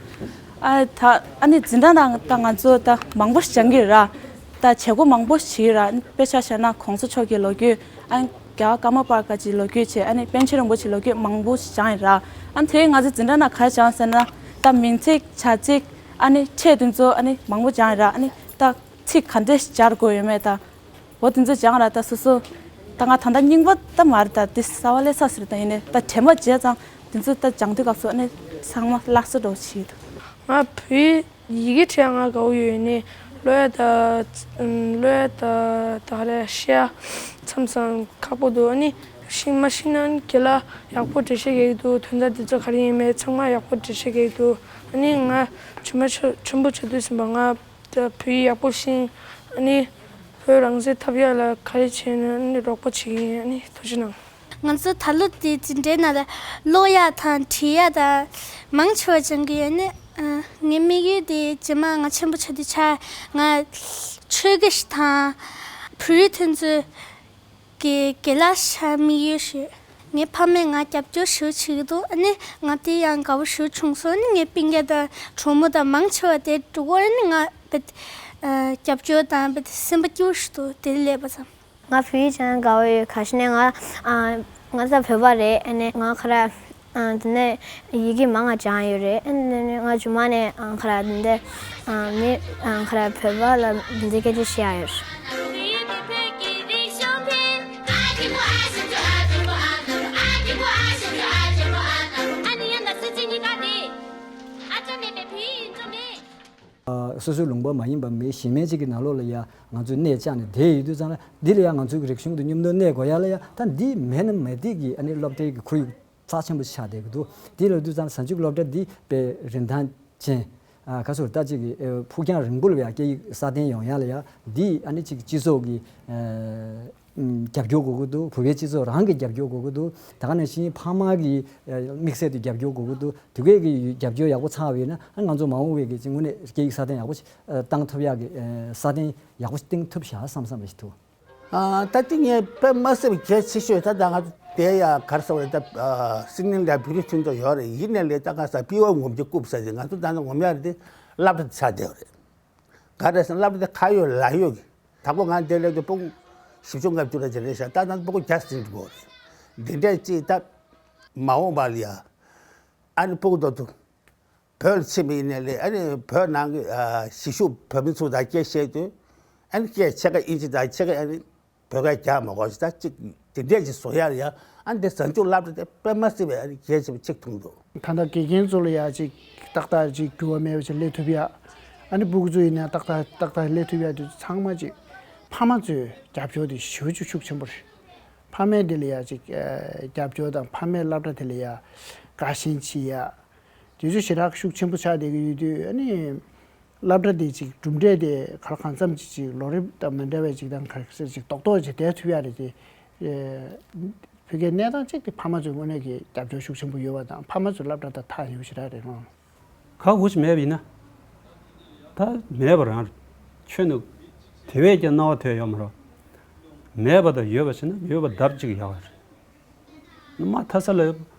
ཨ་ད་ཨ་ནི་འཛིན་གྲྭ་ནང་ད་ང་ཚོ་ད་མང་པོ་ཞིག་སྦྱང་གི་ར། ད་བྱེད་སྒོ་མང་པོ་ཞིག་བྱེད་ཀྱི་ར། ཨ་ནི་དཔེ་ཆ་བཞག་ན་གོང་ས་མཆོག་གི་ལོ་རྒྱུས། ཨ་ནི་རྒྱལ་བ་ཀརྨ་པ་བཀའ་བརྒྱུད་ལོ་རྒྱུས་བྱས། ཨ་ནི་པཎ་ཆེན་རིན་པོ་ཆེ་ལོ་རྒྱུས་མང་པོ་ཞིག་སྦྱངས་ཡིན་ར། ཨ་ནི་དེ་ང་ཚོའི་འཛིན་གྲྭ་ནང་ག་རེ་སྦྱངས་ཟེར་ན་ད་མིང་ཚིག་བྱ་ཚིག་ཨ་ནི་ཕྲད་དེ་ཚོ་ཨ་ནི་མང་པོ་སྦྱངས་ཡིན་ར། ཨ་ནི་ད་ཚིག་ག་འདྲས་སྦྱར་དགོས་ཡོད་མེད་ད་འོ་དེ་ཚོ་སྦྱངས་ར། ད་སོ་སོ་ད་ང་ད་ལྟ་རྙིང་པ་ད་མ་རེད། ད་དེ་གསར་པ་སླེབས་ཚར་ཟེར། ད་ཡིན་ནའི་ད་དྲན་པ་བརྗེད་ཙང་དེ་ཚོ་ད་སྦྱང་དུས་སྐབས་སུ་ཨ་ནི་ཚང་མ་སླར་གསོ་འདྲ་བོ་བྱེད་ཀྱི་འདུག་ང་བོད་ཡིག་ཡི་གེ་བྲིས་ང་དགའ་བོ་ཡོད་ནི། ཀློག་ཡ་ད་ཀློག་ཡ་ད་ད་ག་རེ་བཤད་ཡ་མཚམས་མཚམས་ཁག་པོ་འདུག་ཨ་ནི་ཤེས་མ་ཤེས་ན་རྒན་ལགས་ཡག་པོ་འགྲེལ་བཤད་རྒྱག་གི་འདུག་དོན་དག་འདི་ཚོ་ག་རེ་ཡིན་མེད་ཚང་མ་ཡག་པོ་འགྲེལ་བཤད་རྒྱག་གི་འདུག་ཨ་ནི་ང་ཇོ་མོ་ཆེན་པོ་ཆེན་པོ་ཆགས་དུས་ཙམ་པ་ང་ད་བོད་ཡིག་ཡག་པོ་ཤེས། ཨ་ནི་བོད་རང་བཙན་འཐབ་ཡ་ལ་ག་རེ་བྱས་ན་ཨ་ནི་རོགས་པ་བྱེད་ཀྱི་ཡིན། ཨ་ནི་ཐུགས་རྗེ་གནང་། ང་ཚོ་ད་ལོ་དེ་འཛིན་གྲྭའི་ནང་ལ་ཀློག་ཡག་དང་བྲིས་ཡག་དང་མང་ཆེ་བ་སྦྱང་གི་ཡོད་ནི། ཨ་ངའི་དམིགས་ཡུལ་དེ་རྗེས་མ་ང་ཆེན་པོ་ཆགས་དུས་ཆ་ང་ཆོས་དགེ་ཞིག་དང་བོད་རིགས་དེ་ཚོའི་གི་དགེ་ལགས་ཆགས་དམིགས་ཡུལ་ཞིག་ངའི་ཕ་མས་ང་རྒྱབ་སྐྱོར་ཞེ་པོ་བྱེད་ཀྱི་འདུག་ཨ་ནི་ང་དེ་ཡང་དགའ་པོ་ཞེ་པོ་བྱུང་སོང་། ཨ་ནི་ངའི་སྤུན་ཀྱག་དང་གྲོགས་མོ་དང་མང་ཆེ་བ་དེ་འགྲོ་གི་ཡོད། ཨ་ནི་ང་རྦད་ཨ་རྒྱབ་སྐྱོར་དང་རྦད་སེམས་པ་སྐྱིད་པོ་ཞིག་འདུག་དེ་སླེབས་པ་ཙམ། ང་བོད་ཡིག་སྦྱང་དགའ་པོ་ཡོད། ག་ཞིག་ནས་ང་ཨ་ང་ཚ་བོད་པ་རེད། ཨ་ནི་ང་ཁ་ར་ཨ་དེ་ནས་ཡི་གེ་མང་ང་སྦྱངས་ཡོད་རེད། ཨ་ནི་ང་རྗེས་མ་ནས་ཨ་ཁ་ར་དེ་འདྲ་ཨ་མི་ཨ་ཁ་ར་བོད་པ་ལ་དེ་འདྲ་སྐད་ཆ་བཤད་ཡ་ཡོད་རེད། སོ་སོའི་ལུང་པ་མ་ཡིན་པ་མི་གཞན་མའི་ཅིག་གི་ནང་ལོགས་ལ་ཡ་ང་ཚོས་གནས་བཅག་ནས་བསྡད་ཡོད་དུས་ཙང་ལ། འདི་ལ་ཡ་ང་ཚོའི་རིག་གཞུང་དང་མཉམ་དུ་གནས་དགོས་ཡ་ལ་ཡ་ད་འདི་མེད་ན་མེད་དེ་གི་ཨ་ནི་སློབ་གྲྭའི་གི་ཁོར་ཡུག་རྩ་ཆེན་པོ་ཆགས་བསྡད་ཀྱི་འདུག་དེ་ལ་དུས་ཙང་ཟ་འཇུག་སློབ་གྲྭ་འདི་དཔེ་རིན་ཐང་ཅན། ཨ་ག་ཚོད་ད་ཅིག་གི་ཨ་ཕུགས་རྒྱང་རིང་པོ་ལ་ཡ་སྐད་ཡིག་སྲ་བརྟན་ཡོང་ཡ་ལ་ཡ་འདི་ཨ་ནི་ཅིག་སྤྱི་ཚོགས་ཀྱི་ཨ་རྒྱབ་སྐྱོར་དགོས་ཀྱི་འདུག་བོད་པའི་སྤྱི་ཚོགས་རང་གི་རྒྱབ་སྐྱོར་དགོས་ཀྱི་འདུག་ད་ག་ནང་བཞིན་ཕ་མ་གི་ཨ་དམིགས་བསལ་དུ་རྒྱབ་སྐྱོར་དགོས་ཀྱི་འདུག་དེ་གས་ཀྱི་རྒྱབ་སྐྱོར་ཡག་པོ་ཚང་བ་ཡིན་ན་ཨ་ང་ཚོ་མ་འོངས་པའི་གི་ཅིག་དངོས་གནས་སྐད་ཡིག་སྲ་བརྟན་ཡག་པོ་ཞིག་ཨ་བཏང་ཐུབ་ཡག་གི་ཨ་སྲ་བརྟན་ཡག་པོ་ཞིག་བཏིང་ཐུབ་ཤག་བསམ་བསམ་པ་ཞིག་འདུག་ཨ་ད་དེ་ངས་དཔེ་མ་སྲིད་པའི་གལ་ཆེ་ཤོས་ད་ད་ང་ཚོ་དེ་ཡ་གར་སོང་རེད། ད་ཨ་སིད་ནི་ལ་བོད་རིགས་མཐུན་ཚོགས་ཡོད་རེད། ཡིན་ནའི་ལས་ད་ང་ས་པི་ཝར་ངོམ་གྱི་རྐུབ་ཟེར་ཏེ་ང་ཚོ་ད་ནི་ངོམ་ཡ་རེད་དེ་སློབ་གྲྭ་དེ་ཆགས་བསྡད་ཡོད་རེད། ག་རེ་ཟེར་ན་སློབ་གྲྭ་དེ་ཁ་ཡོད་ལག་ཡོད་ཀྱི། དང་པོ་ང་འདིར་སླེབས་དུས་སྤུ་གུ་བཞི་བཅུ་ལྔ་བཅུ་རེ་ཅིག་རེད་ཤག་ད་ནང་སྤུ་གུ་བརྒྱ་ཟིན་འགྲོ་གི་རེད། འདི་འདྲས་ཅིག་ད་མ་འོངས་པ་ལ་ཡ་ཨ་ནི་སྤུ་གུ་དོ་ཚོ་བོད་ལ་ཕྱིན་པ་ཡིན་ནའི་ལས་ཨ་ནི་བོད་ནང་གི་ཨ་གཞིས་བཞུགས་བོད་མི་ཚོ་དང་སྐད་བཤད་དུས་ཨ་ནི་སྐད་ཕྱེད་ཀ་དབྱིན་ཇི་དང་ཕྱེད་ཀ་ཨ་ནི་བོད་སྐད་རྒྱག་མ་དགོས་ཤིག་ད་ཅིག་དེ་འདྲས་ཅིག་བཟོ་ཡ་ལ་ཡ་ཨ་ནི་དེ་གཟའ་མཇུག་སློབ་གྲྭ་དེ་དཔེ་མ་སྲིད་པའི་ཨ་ནི་གལ་ཆེ་བ་ཅིག་མཐོང་འདུག་ད་ལྟ་དགེ་རྒན་ཚོ་ལ་ཡ་ཅིག་ཏག་ཏག་ཅིག་འགྱུར་བ་མེད་པ་ཅིག་སླེབས་ཐུབ་ཡ། ཨ་ནི་སྤུ་གུ་ཚོ་ཡིན་ན་ཏག་ཏག་ཏག་ཏག་སླེབས་ཐུབ་ཡ་དེ་ཚང་མ་ཅིག་ཕ་མ་ཚོའི་རྒྱབ་སྐྱོར་དེ་ཞེ་པོ་ཅིག་ཤུགས་ཆེན་པོ་རེད། ཕ་མས་འདི་ལ་ཡ་ཅིག་ཨ་རྒྱབ་སྐྱོར་དང་ཕ་མས་སློབ་གྲྭ་དེ་ལ་ཡ་དགའ་ཞེན་བྱེད་ཡ། དེ་ཚོ་ཞེ་དྲག་ཤུགས་ཆེན་པོ་ཆགས་བསྡད་ཀྱི་ཡོད་དུས་ཨ་ནི་སློབ་གྲྭ་དེ་ཅིག་གྲུབ་འབྲས་དེ་ག་ལ་གང་འཚམ་ཅིག་ཅིག་ལོ་རིམ་དང་མི་འདྲ་བའི་ཅིག་དང་ག་ཟེར་ཅིག་རྡོག་རྡོག་ཅིག་བསྡད་ཐུབ་ཡ་རེད་དེ། ཨེ་བོད་སྐད་གནས་སྟངས་གཅིག་དེ་ཕ་མ་ཚོའི་དངོས་གནས་ཀྱི་རྒྱབ་སྐྱོར་ཤུགས་ཆེན་པོ་ཡོད་པ་དང་ཕ་མ་ཚོ་སློབ་གྲྭ་དང་ཐག་ཉེ་པོ་ཞེ་དྲག་རེད་ཨང་། ག་འུ་ཅི་མེད་པ་ཡིན་ན། ད་མེད་པ་རང་རེད། ཁྱོད་ནི་དེ་བས་ཀྱང་རྣ་བ་ཐོས་ཡོད་མ་རེད། མེད་པ་དང་ཡོད་པ་བྱས་ན་ཡོད་པ་བརྡར་གཅིག་ཡག་པ་རེད། མ་མཐའ་ས་ལ་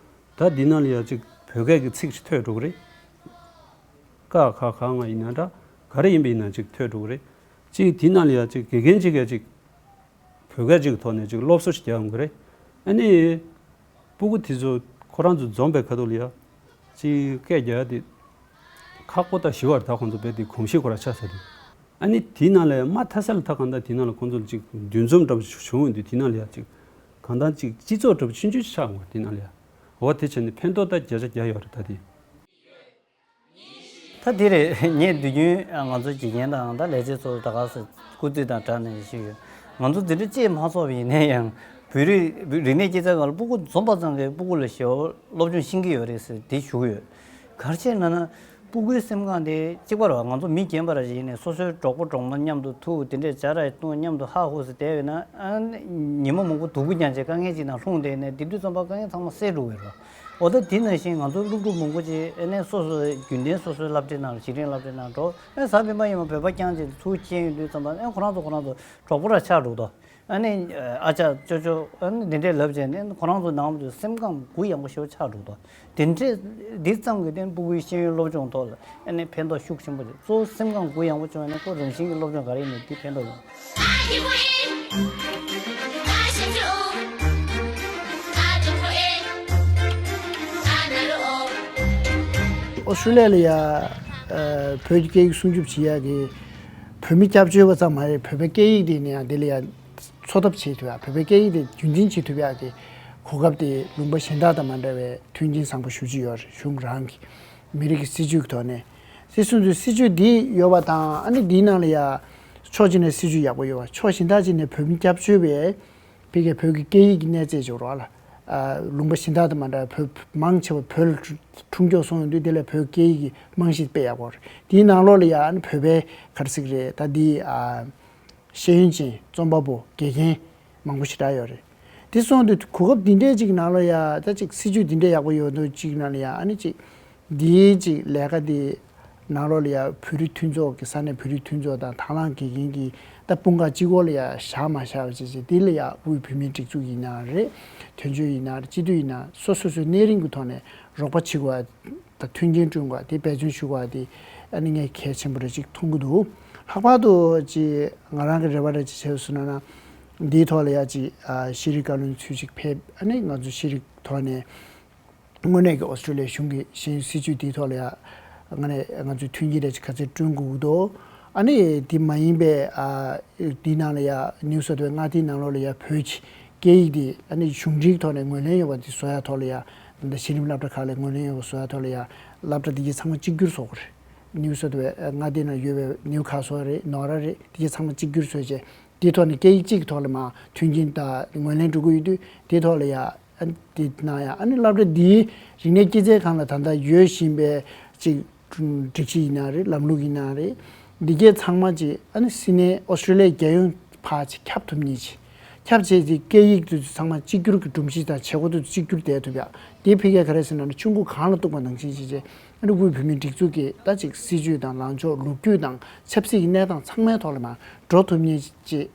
ད་འདི་ནང་ལ་ཡ་གཅིག་བོད་སྐད་ཀྱི་ཚིག་ཅིག་ཐོས་འགྲོ་གི་རེད། ཀ་ཁ་ག་ང་ཡིན་ན་འདྲ་ག་རེ་ཡིན་པ་ཡིན་ན་གཅིག་ཐོས་འགྲོ་གི་རེད། གཅིག་འདི་ནང་ལ་ཡ་གཅིག་དགེ་རྒན་གཅིག་གིས་གཅིག་བོད་སྐད་ཅིག་གི་ཐོག་ནས་ཅིག་སློབ་གསོ་ཞིག་རྒྱག་ཡོང་གི་རེད། ཨ་ནི། སྤུ་གུ་དེ་ཚོ་ཁོ་རང་ཚོ་འཛོམས་པའི་ཁ་ཐུག་ལ་ཡ། ཅིག་སྐད་རྒྱག་ཡ་དེ། ཁག་པོ་ད་ཞི་བར་ད་ཁོང་ཚོ་རྦད་དེ་གོམས་གཤིས་ཁོ་རང་ཆགས་ཚར་དུས། ཨ་ནི་དེའི་ནང་ལ་ཡ་མ་མཐའ་ས་ལ་ད་གང་ལྟར་དེའི་ནང་ལ་ཁོང་ཚོ་ལ་ཅིག་འདུ་འཛོམས་འདྲ་པོ་ཞིག་བྱུང་ཡོང་དུས་དེའི་ནང་ལ་ཡ་ཅིག་གང་ལྟར་ཅིག་སྤྱི་ཚོགས་འདྲ་པོ་ཆུང་ཆུང་ཞིག་ཆགས་ཡོང་བ་དེའི་ནང་ལ་ཡ། འོ་དེ་བྱས་ནས་ཕན་ཐོགས་ད་བརྒྱ་ཆ་བརྒྱ་ཡོད་རེད་ད་དེ། ད་དེ་རེད། ངས་དུས་རྒྱུན་ང་ཚོ་དགེ་རྒན་དང་ད་ལས་བྱེད་ཚོ་ད་ག་སེ་སྐུ་རྩེད་དང་སྦྲགས་ནས་ཞུས་ཡོད། ང་ཚོ་འཛིན་གྲྭ་བཅས་མ་ཚོགས་པ་ཡིན་ན་ཡང་བོད་རིགས་རིག་གནས་སྐྱེད་ཚལ་ཁང་ལ་སྤུ་གུ་འཛོམས་པ་ཙམ་གྱིས་སྤུ་གུ་ལ་ཞེ་པོ་སློབ་སྦྱོང་ཤེས་ཀྱི་ཡོད་རེད་ཟེར་དེ་ཞུ་གི་ཡོད། ག་རེ་བྱས་ན་ན་ སྤུ་གུའི་སེམས་ཁམས་དེ་གཅིག་པ་རེད་བ། ང་ཚོ་མི་རྒན་པ་ར་ཞིག་ཡིན་ནའི་སོ་སོའི་གྲོགས་པོ་གྲོགས་མོ་མཉམ་དུ་ཐུག་དེ་འདྲས་ཇ་ར་འཐུང་མཉམ་དུ་ཧ་ཧུ་ཟེར་བསྡད་ཡོད་ན། ཨ་ནི་ཉི་མ་མང་པོ་སྡུག་པོ་མྱངས་བྱས་དཀའ་ངལ་ཅིག་ནང་ལྷུང་བསྡད་ནས་དེ་དུས་ཙམ་པ་དཀའ་ངལ་ཚང་མ་སེལ་འགྲོ་གི་རེད་བ། འོ་ད་དེ་ནང་བཞིན་ང་ཚོ་སློབ་ཕྲུག་མང་པོ་ཅིག་ཨ་ནི་སོ་སོ་རྒྱུན་ལྡན་སོ་སོའི་སློབ་གྲྭའི་ནང་ལ་བྱིས་སྒྲུང་སློབ་གྲྭའི་ནང་འགྲོ། ཨ་གཟའ་སྤེན་པ་ཡིན་པ་བོད་པ་རྐྱང་ཅིག་ཚུར་སྐྱེལ་ཡོང་དུས་ཙམ་པ་ཨ་ཁོ་རང་ཚོ་ཁོ་རང་ཚོ་གྲོགས་པོ་ར་ཆགས་འགྲོ་གི་འདུག་ཨ་ནི་ཨ་ཅག་ཅོ་ཅོ་ཨ་ནི་འདི་འདྲས་ལབ་བྱས་ནས་ཁོ་རང་ཚོ་ནང་དུ་སེམས་ཁམས་གུ་ཡངས་པོ་ཞེ་པོ་ཆགས་འགྲོ་གི་འདུག་དེ་འདྲས་འདི་ཙམ་གྱིས་དེ་སྤུ་གུའི་ཤེས་ཡོན་སློབ་སྦྱོང་ཐོག་ལ་ཨ་ནི་ཕན་ཐོགས་ཤུགས་ཆེན་པོ་རེད། གཙོ་བོ་སེམས་ཁམས་གུ་ཡངས་པོ་བྱུང་བ་ནི་ཁོ་རང་བཞིན་གྱི་སློབ་སྦྱོང་ག་རེ་ཡིན་ནའི་དེ་ཕན་ཐོགས་ཡོང་། ཨོ་སི་ཀྲི་ལི་ཡ་ལ་ཡ་ཨ་བོད་ཀྱི་སྐད་ཡིག་སྲུང་སྐྱོབ་བྱེད་ཡག་གི་བོད་མི་སྐྱབས་བཅོལ་བ་ཙམ་མ་རེད། བོད་པའི་སྐད་ཡིག་དེ་ནས་ཡང་དེ་ལ་ཡ་འཚོ་ཐབས་བྱེད་ཐུབ་ཡག་བོད་པའི་སྐད་ཡིག་དེ་རྒྱུན་འཛིན་བྱེད་ཐུབ་ཡག་གི་གོ་སྐབས་དེ་ལུང་པ་གཞན་དག་དང་མ་འདྲ་བའི་མཐུན་རྐྱེན་བཟང་པོ་ཞེ་པོ་ཅིག་ཡོད་རེད། གཞུང་རང་གི་མི་རིགས་ཀྱི་སྲིད་ཇུས་ཀྱི་ཐོག་ནས། དེ་སོང་ཙང་སྲིད་ཇུས་འདི་ཡོད་པ་དང་ཨ་ནི་འདིའི་ནང་ལ་ཡ་ཕྱོགས་གཅིག་ནས་སྲིད་ཇུས་ཡག་པོ་ཡོད་པ། ཕྱོགས་གཞན་དག་ཅིག་ནས་བོད་མི་སྐྱབས་བཅོལ་བའི་ཕ་གིའི་བོད་ཀྱི་སྐད་ཡིག་གི་གནས་ཚད་ཅིག་རོགས་ལ། ཨ་ལུང་པ་གཞན་དག་དང་མ་འདྲ་བའི་བོད་མང་ཆེ་བ་བོད་ལ་འཁྲུངས་སྐྱོབ་སོང་ཡོང་དུས་དེ་ལ་བོད་སྐད་ཡིག་གི་རྨང་གཞི་དཔེ་ཡག་པོ་རེད། དེའི་ནང་ལོགས་ལ་ཡ་ཨ་ནི་བོད་པའི་ག་རེ་ཟེར་གི་རེད། ད་འདི་ཨ་ཤེས་ཡོན་ཅན་རྩོམ་པ་པོ་དགེ་རྒན་མང་པོ་ཞེ་དྲག་ཡོད་རེད། དེ་སོང་དུས་གོ་སྐབས་འདི་འདྲས་ཅིག་ནང་ལ་ཡ་ད་ཅིག་སྲིད་ཇུས་འདི་འདྲས་ཡག་པོ་ཡོད་འདུག་ཅིག་ནང་ལ་ཡ་ཨ་ནི་ཅིག་འདིའི་ཅིག་ལས་ཀ་འདི་ནང་ལོགས་ལ་ཡ་བོད་རིགས་མཐུན་ཚོགས་ཀྱི་ས་གནས་བོད་རིགས་མཐུན་ཚོགས་དང་དང་བླངས་དགེ་རྒན་གྱི་ད་དཔུང་ཁག་གཅིག་པོ་ལ་ཡ་བཞག་མ་བཞག་པ་བྱས་བྱས་འདི་ལ་ཡ་དབུས་བོད་མིའི་སྒྲིག་འཛུགས་ཡིན་ན་རེད། དོན་གཅོད་ཡིན་ན་རེད། སྤྱི་འཐུས་ཡིན་ན་སོ་སོ་སོའི་གནས་རིམ་གྱི་ཐོག་ནས་རོགས་པ་བྱེད་དགོས་པ། ད་མཐུན་རྐྱེན་བསྐྲུན་དགོས་དེ་འབད་བརྩོན་ཞུ་དགོས་དེ་ཨ་ནི་ངས་གལ་ཆེན་པོ་རེད་ཅིག་མཐོང་གི་འདུག་ལྷག་པར་དུ་ཅིག་ང་རང་གི་རེ་བ་རེ་ཅིག་བྱས་སོང་ན་འདིའི་ཐོག་ལ་ཡ་ཅིག་ཨ་ཤེས་རིག་བཀའ་བློན་ཚུལ་ཅིག་ཕེབས། ཨ་ནི་ང་ཚོ་ཤེས་རིག་ཐོག་ནས་དངོས་གནས་ཀྱི་ཨོ་སི་ཀྲི་ལི་ཡའི་གཞུང་གི་ཤེས་ཡོན་སྲིད་ཇུས་འདིའི་ཐོག་ལ་ཡ་ང་ནས་ང་ཚོའི་མཐུན་རྐྱེན་རེ་ཅིག་ག་ཚོད་བསྐྲུན་དགོས་ཀྱི་འདུག་ཨ་ནི་དེ་མ་ཡིན་པའི་ཨ་དེའི་ནང་ལ་ཡ་ནིའུ་སའུཐ་ཝེལ་མངའ་སྡེའི་ནང་ལོགས་ལ་ཡ་བོད་ཀྱི་སྐད་ཡིག་དེ་ཨ་ནི་གཞུང་འབྲེལ་ཐོག་ནས་ངོས་ལེན་ཡོད་པ་དེ་བཟོ་ཡ་ཐོག་ལ་ཡ། ད་ལྟ་གཞི་རིམ་སློབ་གྲྭ་ཁག་ལ་ངོས་ལེན་ཡོད་པ་བཟོ་ཡ་ཐོག་ལ་ཡ་སློབ་གྲྭ་དེ་གའི་ཚང་མ་གཅིག་གྱུར་བཟོ་དགོས་རེད། ནིའུ་སའུཐ་ཝེལ་མངའ་སྡེའི་ནང་ཡོད་པའི་ནིའུ་ཁ་སལ་རེད། ནོར་ར་རེད། དེ་གའི་ཚང་མ་གཅིག་གྱུར་བཟོས་བྱས་དེའི་ཐོག་ནས་སྐད་ཡིག་གཅིག་གི་ཐོག་ལ་མ་མཐུན་རྐྱེན་དང་ངོས་ལེན་འགྲོ་གི་ཡོད་དུས་དེའི་ཐོག་ལ་ཡ་ཨ་ནི་དེ་ནང་ཡ་ཨ་ནི་སློབ་གྲྭ་འདིའི་རིག་གནས་སྐྱེད་ཚལ་ཁང་ལ་ད་ལྟ་ཡོད་བཞིན་པའི་ཅིག་སྒྲིག་གཞི་ཡིན་ན་རེད། ལམ་ལུགས་ཡིན་ན་རེད། འདི་གའི་ཚང་མ་ཅིག་ཨ་ནི་སྲིད་ནས་ཨོ་སི་ཀྲི་ལི་ཡའི་རྒྱལ་ཡོངས་ཕར་ཅིག་ཁྱབ་ཐུབ་མཁན་ཅིག་ཁྱབ་བྱས་ཅིག་སྐད་ཡིག་དེ་ཚོ་ཚང་མ་གཅིག་གྱུར་གྱི་སྒྲོམ་གཞི་དང་བྱེད་སྒོ་དེ་ཚོ་གཅིག་གྱུར་བསྡད་ཐུབ་ཡ། དེ་ཕ་གིར་ག་རེ་ཟེར་ན་ཆུ་མགོ་གངས་ལ་གཏུགས་པ་ནང་བཞིན་ཅིག་བྱས་ཨ་ནི་དབུས་བོད་མིའི་སྒྲིག་འཛུགས་ཀྱི་ད་ཅིག་སྲིད་ཇུས་དང་ལངས་ཕྱོགས་ལོ་རྒྱུས་དང་ཆབ་སྲིད་ཀྱི་གནས་སྟངས་ཚང་མའི་ཐོག་ལ་མར་འགྲོ་ཐུབ་མཁན་ཅིག་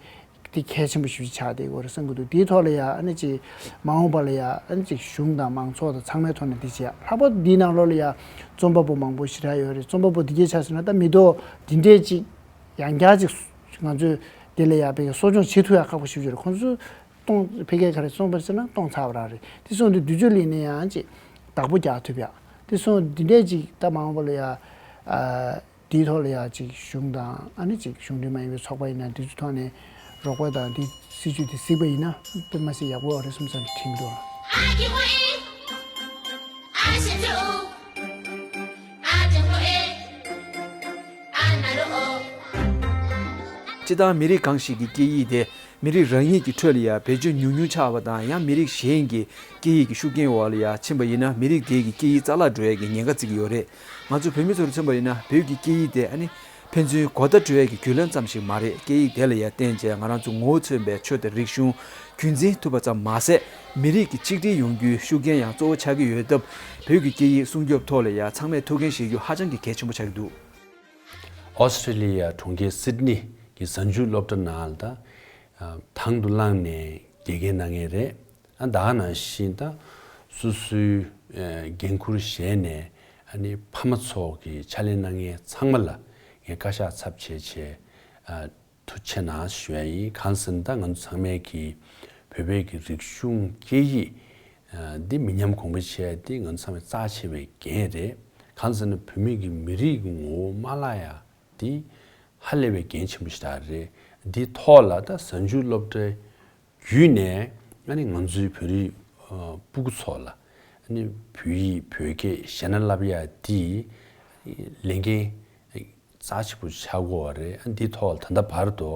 དེ་གལ་ཆེན་པོ་ཞེ་པོ་ཅིག་ཆགས་བསྡད་ཡོད་རེད་བསམ་གྱི་འདུག་དེའི་ཐོག་ལ་ཡ་ཨ་ནི་ཅིག་མ་འོངས་པ་ལ་ཡ་ཨ་ནི་ཅིག་གཞུང་དང་མང་ཚོགས་དང་ཚང་མའི་ཐོག་ནས་འདི་བྱས་ཡ། ལྷག་པར་དུ་འདིའི་ནང་ལོགས་ལ་ཡ་རྩོམ་པ་པོ་མང་པོ་ཞེ་དྲག་ཡོད་རེད། རྩོམ་པ་པོ་འདི་གའི་ཆ་བཞག་ན་ད་མི་ཐོག་འདི་འདྲས་ཅིག་ཡང་བསྐྱར་ཅིག་ང་ཚོས་འདི་ལ་ཡ་ཕ་གིར་གསོ་སྐྱོང་བྱེད་ཐུབ་ཡ་ཁག་པོ་ཞེ་པོ་ཅིག་རེད། ཁོང་ཚོས་སྟོང་ཕ་གིར་ག་རེ་རྩོམ་པ་ཟེར་ན་སྟོང་ཚར་བ་རང་རེད། དེ་སོང་དུས་དུས་ཚོད་ལ་ཡིན་ན་ཡང་ཅིག་བདག་པོ་རྒྱག་ཐུབ་ཡ། དེ་སོང་འདི་འདྲས་ཅིག་ད་མ་འོངས་པ་ལ་ཡ་ཨ། དེའི་ཐོག་ལ་ཡ་ཅིག་གཞུང་དང་ཨ་ནི་ཅིག་གཞུང་འབྲེལ་མ་ཡིན་པའི་ཚོགས་པ་ཡིན་ན་དེ་ཚོའི་ཐོག་ནས་རོགས་པ་དང་དེ་སྲིད་ཇུས་དེ་གཟིགས་པ་ཡིན་ན་དཔེ་མ་སྲིད་ཡག་པོ་ཡོད་རེད་བསམ་བསམ་དྲན་གྱི་འདུག་སྤྱིར་བཏང་མི་རིགས་གང་ཞིག་གི་སྐད་ཡིག་དེ་མི་རིགས་རང་ཉིད་ཀྱི་ཁྲོད་ལ་ཡང་བེད་སྤྱོད་ཉུང་ཉུང་ཆགས་པ་དང་ཡང་མི་རིགས་གཞན་གྱི་སྐད་ཡིག་གི་ཤུགས་རྐྱེན་འོག་ལ་ཡང་ཕྱིན་པ་ཡིན་ན་མི་རིགས་དེ་གི་སྐད་ཡིག་རྩ་བརླག་འགྲོ་ཡས་ཀྱི་ཉེན་ཁ་བརྩི་གི་ཡོད་རེད། ང་ཚོ་བོད་མི་ཚོར་མཚོན་པ་ཡིན་ན་བོད་ཀྱི་སྐད་ཡིག་དེ་ཨ་ནི་ཕན་ཚུན་གོ་བརྡ་སྤྲོད་ཡས་ཀྱི་བརྒྱུད་ལམ་ཙམ་ཞིག་མ་རེད། སྐད་ཡིག་དེ་ལ་ཡང་བརྟེན་བྱས་ང་རང་ཚོ་ངོ་བོ་མཚོན་པའི་ཆོས་དང་རིག་གཞུང་རྒྱུན་འཛིན་ཐུབ་པ་ཙམ་མ་ཟད་མི་རིགས་ཀྱི་ཆིག་སྒྲིལ་ཡོང་རྒྱུའི་ཤུགས་རྐྱེན་ཡང་གཙོ་བོ་ཆགས་ཀྱི་ཡོད་སྟབས་བོད་ཀྱི་སྐད་ཡིག་སྲུང་སྐྱོབ་ཐོག་ལ་ཡང་ཚང་མས་ཐུགས་འགན་བཞེས་རྒྱུ་ཧ་ཅང་གི་གལ་ཆེན་པོ་ཆགས་ཀྱི་འདུག་ཨོ་སི་ཀྲི་ལི་ཡ་གྲོང་ཁྱེར་སིད་ནི་གི་གཟའ་མཇུག་སློབ་གྲྭ་ནང་ལ་ད་དང་དུ་བླངས་ནས་དགེ་རྒན་གནང་མཁན་རེད། ཨ་ད་ག་ནང་བཞིན་ད་སོ་སོའི་ཨ་འགན་ཁུར་བཞེས་ནས་ཨ་ནི་ཕ་མ་ཚོ་གི་ཕྱག་ལས་གནང་མཁན་ཚང་མ་ལ་ངས་བཀའ་ཤག་ཚབ་བྱས་བྱས་ཨ་ཐུགས་རྗེ་གནང་ཞུ་ཡ་ཡིན། གང་ཟེར་ན་ད་ང་ཚོ་ཚང་མས་ཀྱི་བོད་པའི་གི་རིག་གཞུང་སྐད་ཡིག་ཨ་འདི་མི་ཉམས་གོང་འཕེལ་བྱེད་ཡ་འདི་ང་ཚོ་ཚང་མས་རྩ་ཆེ་བའི་འགན་རེད། གང་ཟེར་ན་བོད་མི་གི་མི་རིགས་ཀྱི་ངོ་བོ་མ་བརླག་ཡ་འདི་ཧ་ལས་པའི་འགན་ཆེན་པོ་ཞིག་རེད། འདི་ཐོག་ལ་ད་གཟའ་མཇུག་སློབ་གྲྭའི་བརྒྱུད་ནས་ཨ་ནི་ང་ཚོའི་བོད་རིགས་ཨ་སྤུ་གུ་ཚོ་ལ་ཨ་ནི་བོད་ཡིག་བོད་སྐད་གཞས་སྣ་བསླབ་ཡ་འདི་ལས་འགན་རྩ་ཆེ་པོ་ཆགས་ཀྱི་ཡོད་རེད། ཨ་འདི་ཐོག་ལ་ད་ལྟ་བར་དུ་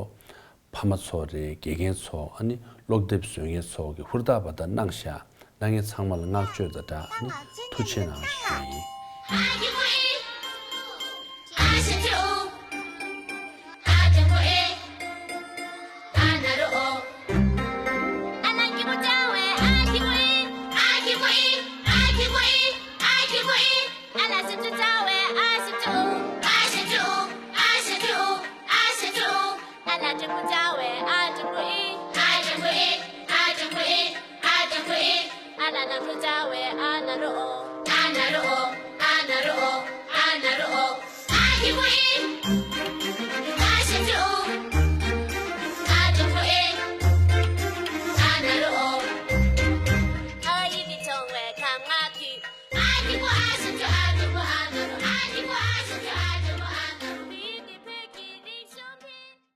ཕ་མ་ཚོ་རེད། དགེ་རྒན་ཚོ་ཨ་ནི་ཀློག་དེབ་བཟོ་མཁན་ཚོ་གི་ཧུར་ཐག་པ་ད་གནང་ཤག་གནང་མཁན་ཚང་མ་ལ་བསྔགས་བརྗོད་དང་སྦྲགས་ཨ་ནི་ཐུགས་རྗེ་གནང་ཞུ་ཡ་ཡིན། ལ་འགྲེང་བུ་བཅའ་བའི་ཨ་འགྲེང་བུ་ཨི། ཨ་འགྲེང་བུ་ཨི། ཨ་འགྲེང་བུ་ཨི། ཨ་འགྲེང་བུ་ཨི། ཨ་ལ་ན་རོ་བཅའ་བའི་ཨ་ན་རོ་ཨོ། ཨ་ན་རོ་ཨོ།